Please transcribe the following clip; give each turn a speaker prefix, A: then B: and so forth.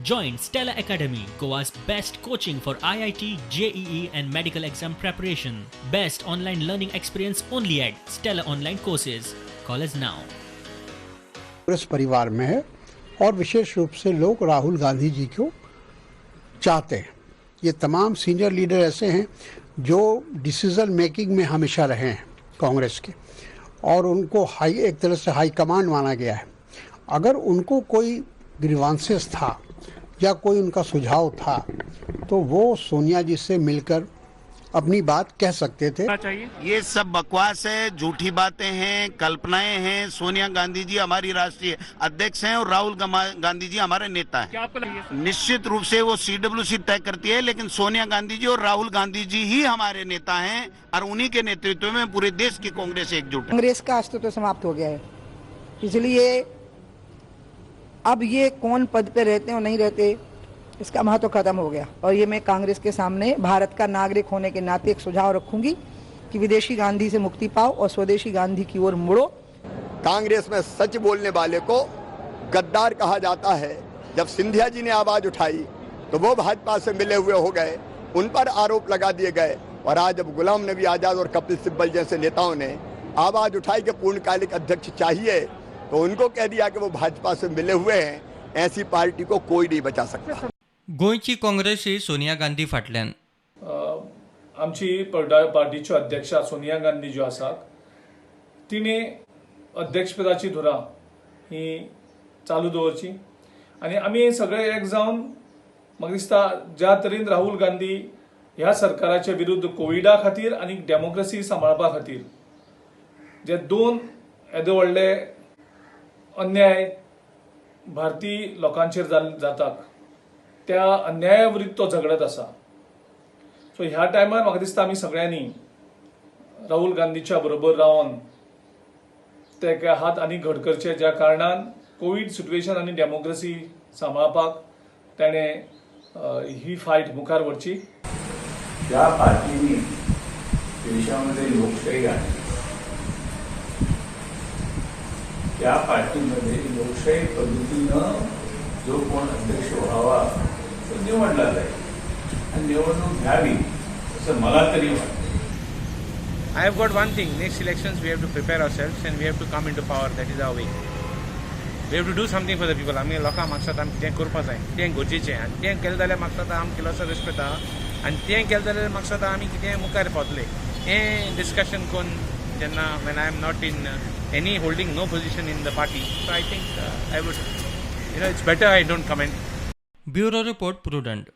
A: Join Stella Academy, Goa's best coaching for IIT, JEE, and medical exam preparation. Best online learning experience only at Stella Online Courses. Call us now.
B: Congress परिवार में है और विशेष रूप से लोग राहुल गांधी जी को चाहते हैं। ये तमाम senior leader ऐसे हैं जो डिसीजन मेकिंग में हमेशा रहे हैं कांग्रेस के और उनको हाई एक तरह से हाई कमांड माना गया है। अगर उनको कोई ग्रीवांसेस था या कोई उनका सुझाव था, तो वो सोनिया जी से मिलकर अपनी बात कह सकते थे।
C: चाहिए।
D: ये सब बकवास है, झूठी बातें हैं, कल्पनाएं हैं। सोनिया गांधी जी हमारी राष्ट्रीय अध्यक्ष हैं और राहुल गांधी जी हमारे नेता हैं।
C: क्या आपको लगे?
D: निश्चित रूप से वो सीडब्ल्यूसी तय करती है, लेकिन सोनिया गांधी जी और राहुल गांधी जी ही हमारे नेता हैं और उन्हीं के नेतृत्व में पूरे देश की कांग्रेस एकजुट है।
E: कांग्रेस का अस्तित्व समाप्त हो गया है, इसलिए अब ये कौन पद पे रहते हैं और नहीं रहते, इसका महत्व खत्म हो गया। और ये मैं कांग्रेस के सामने भारत का नागरिक होने के नाते एक सुझाव रखूंगी कि विदेशी गांधी से मुक्ति पाओ और स्वदेशी गांधी की ओर मुड़ो।
F: कांग्रेस में सच बोलने वाले को गद्दार कहा जाता है। जब सिंधिया जी ने आवाज उठाई तो वो भाजपा से मिले हुए हो गए, उन पर आरोप लगा दिए गए और आज जब गुलाम नबी आजाद और कपिल सिब्बल जैसे नेताओं ने आवाज उठाई कि पूर्णकालिक अध्यक्ष चाहिए, तो उनको कह दिया कि वो भाजपा से मिले हुए हैं। ऐसी पार्टी को कोई नहीं बचा सकता।
G: गोंयची काँग्रेसय सोनिया गांधी फाटल्यान।
H: आमची पार्टीच्यो अध्यक्षा सोनिया गांधी ज्यो आसात, तिणें अध्यक्षपदाची धुरा ही चालू दवरची आनी आमी सगळे एक जावन, म्हाका दिसता, ज्या तरेन राहुल गांधी ह्या सरकाराच्या विरुद्ध कोविडा खातीर आनी डेमोक्रेसी सांबाळपा खातीर जे दोन येदे व्हडले अन्याय भारतीय लोकांचेर जातात, त्या अन्याया विरुद्ध तो झगडत आसा। सो ह्या टायमार म्हाका दिसता आमी सगळ्यांनी राहुल गांधीच्या बरोबर रावन तेका हात आनी घट करचे, ज्या कारणान कोवीड सिट्युएशन आनी डेमोक्रेसी सांबाळपाक तेणें ही फायट मुखार व्हरची।
I: ज्या पार्टीने देशामध्ये लोकशाही आणली, त्या पार्टीमध्ये लोकशाही पद्धतीनं जो कोण अध्यक्ष व्हावा तो निवडला जाईल आणि निवडणूक घ्यावी असं मला तरी वाटतं।
J: I have got one thing. Next elections, we have to prepare ourselves and we have to come into power. That is our way. We have to do something for the people. आमी लोकां म्हाका आमी कितें करपा जाय, तें गरजेचें आनी तें केलें जाल्यार म्हाका दिसता आमी कितलोसो रेस्पेद आहा आनी तें केलें जाल्यार म्हाका दिसता आमी कितें मुखार पावतले। हें डिस्कशन करून जेन्ना when I am not in any holding no position in the party, so I think I would you know it's better I don't comment.
G: Bureau report, Prudent.